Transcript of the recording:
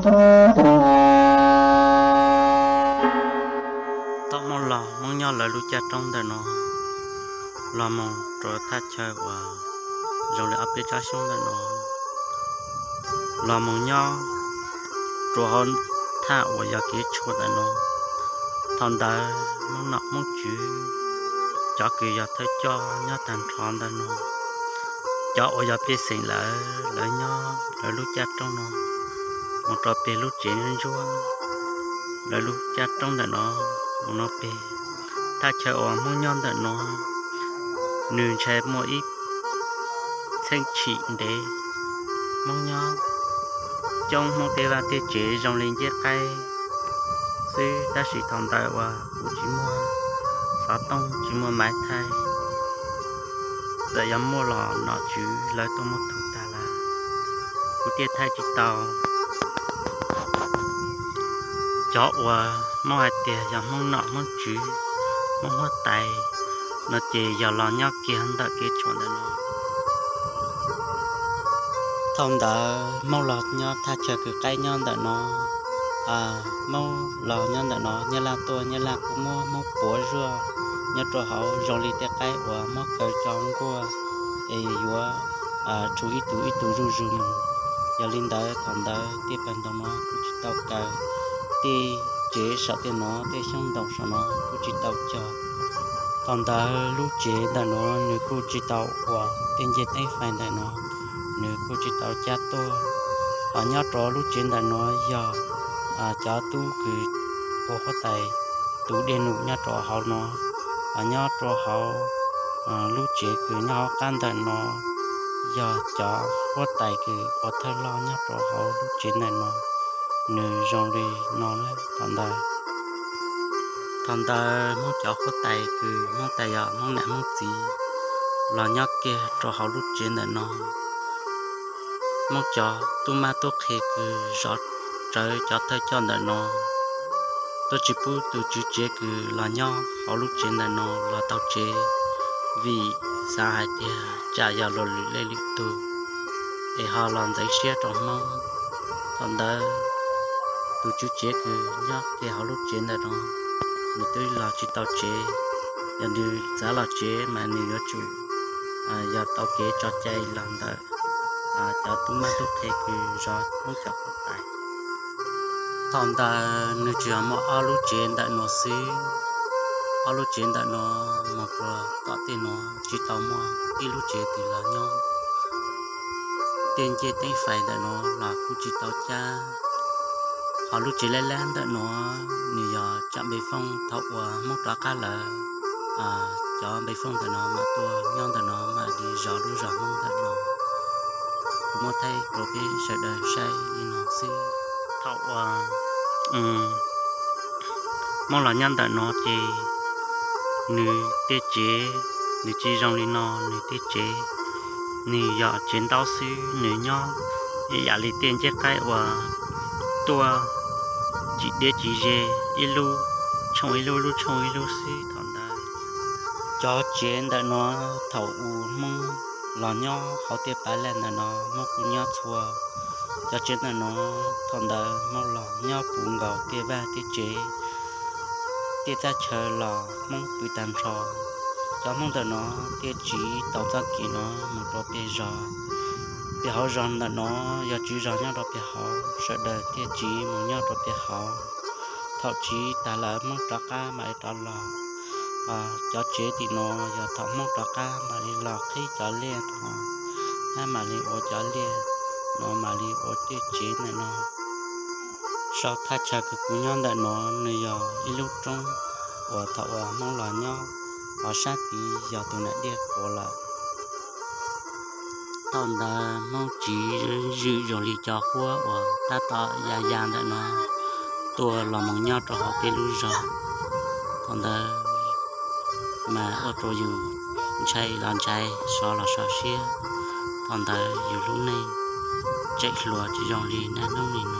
Thaum Hmoob los, Hmoob nyob lawv lub caj roob ntawm no, los mus rau thaj chaw uas zoo li ob peb tsob xyoob ntawm no, los mus nyob rau hauv thaj uas yog kev tshuam ntawm no. Thaum ntawd Hmoob nom Hmoob tswv, cov kws yog thawj coj nyob tag nrho ntawm no, cov uas yog pej xeem lawv, lawv nyob lawv lub caj roob no, mus rau pem lub tsev ntsuab, lawv lub caj roob ntawm no, mus no pem thaj chaw uas Hmoob nyob ntawm no, nws ntshai muaj ib txheej tshim ntev. Hmoob nyob coob, Hmoob tej vaj tej tsev zoo li ncej qaib xwb, tab sis thaum ntawd uas kuj tsis muaj xov tooj, tsis muaj maiv thaij, txawm yog muaj los nom tswv lawv tuaj muab tu tag lawm, kuv thiaj thaij tsis tau. Cov uas Hmoob hais tias yog Hmoob nom Hmoob tswv, Hmoob huab tais no ces yog los nyob kiag ntawm kev tshuam ntawm no. Thaum ntawd Hmoob los nyob thaj chaw kws qaib nyob ntawm no, Hmoob los nyob ntawm no, Nyab Laj tuaj, Nyab Laj kuj muab Hmoob puav zuaj nyob rau hauv zoo li tej qaib uas muab kaw tso nkuaj es yuav tshuv ib tug ib tug zuj zus mus. Yog li ntawd thaum ntawd tej pawg ntoo no kuj tsis tau kaw, tej tsev saum tej no, tej xyoob ntoo saum no kuj tsis tau cog. Thaum ntawd lub tsev ntawm no nws kuj tsis tau ua tej ncej teeb fais ntawm no, nws kuj tsis tau cab tuaj. Ho nyob rau lub tsev ntawm no yog cov tub kws ua huab tais tu dej num nyob rau hauv no. Ho nyob rau hauv lub tsev kws nyob hauv qab ntawm no yog cov huab tais kws ua thawj loj nyob rau hauv lub tsev ntawm no, nws zoo li no na. Thaum ntawd, thaum ntawd Hmoob cov huab tais kws Hmoob tas yog Hmoob niam Hmoob txiv los nyob kiag rau hauv lub tsev ntawm no. Hmoob cov tub mab tub qhe kws zov rawv cov thawj coj ntawm no tuaj tsis pub tus tswv tsev kws los nyob hauv lub tsev ntawm no los tau tsev, vim xav hais tias tsam yog luag lwm leej lwm tug es ho los ntxeev siab rau Hmoob. Thaum ntawd tus tswv tsev kws nyob kiag hauv lub tsev ntawm no, nws twb los tsis tau tsev. Yog nws txav los tsev mas nws yuav tsum yog tau kev tso cai los ntawm cov tub mab tub qhe kws zov Hmoob cov huab tais. Thaum ntawd nws tsuas yog muaj ob lub tsev ntawm no xwb. Ob lub tsev ntawm no mus rau tom tej no tsis tau muaj ib lub tsev twg los nyob. Tej ncej teeb fais ntawm no los kuj tsis tau cab. Ho lub tsev lab lab ntawm no nws yog tsam npe fooj, thaum uas Hmoob rov qab lawm, cov npe fooj ntawm no mam tuaj nyob ntawm no mam li zov lub zos Hmoob ntawm no. Kuv muab thaij rau peb sawv daws saib li no xwb. Thaum uas Hmoob los nyob ntawm no ces nws tej tsev nws tsis zoo li no, nws tej tsev nws yog tsev ntaub xwb, nws nyob ib yam li tej ncej qaib uas tuaj tsis deb tsis ze, ib lub tshooj ib lub, lub tshooj ib lub xwb. Thaum ntawd cov tsev ntawm no thaum u Hmoob los nyob hauv tej pav laj ntawm no Hmoob kuj nyob txhua. Cov tsev ntawm no thaum ntawd Hmoob los nyob puv nkaus tej vaj tej tsev, tej thaj chaw los Hmoob pw tag nrho. Cov Hmoob ntawm no thiaj tsiv tau txoj kev no mus rau pem zos. Pem hauv zos ntawm no yog tswv zos nyob rau pem hauv, sawv daws thiaj tsiv mus nyob rau pem hauv. Thaum tsiv tas lawm Hmoob rov qab mam li rov los. Cov tsev tim no yog thaum Hmoob rov qab mam li los qhib cov liaj no, thiab mam li ua cov liaj no mam li ua tej tsev ntawm no. Saum thaj chaw kws kuv nyob ntawm no nws yog ib lub roob uas thaum uas Hmoob los nyob, ho sab tid yog tus nam Diaj Quav lawm. Thaum ntawd Hmoob tsiv zwm zoo li cov huab uas tab tom ya ya ntawm no tuaj los mus nyob rau hauv peb lub zos. Thaum ntawd mas ua rau yus ntshai los ntshai, sov los sov siab. Thaum ntawd yus lub neej tseem hluas tsis zoo li niaj hnub nim